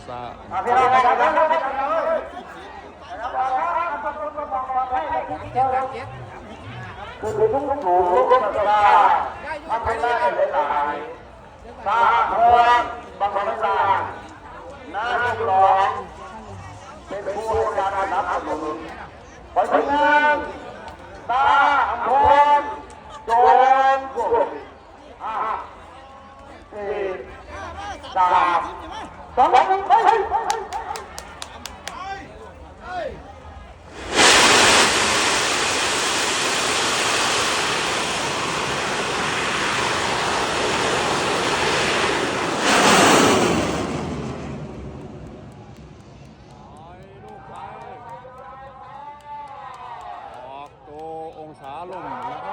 ສາ ຄືລຸງສູງລຸງສາລາ ທຳເວລາໄດ້ຫຼາຍໆ ສາອຳພອນ ບັງຄະສາ ນາຍົກຫຼອງ ເປັນຜູ້ໃຫ້ການສະໜັບສະໜູນ ຂໍເຊີນ ສາອຳພອນ ໂຈນໂກ ຫ້າ ສີ່ ສາມ ສອງ ໄປ ອອກໂຕອົງສາລົມນະຄ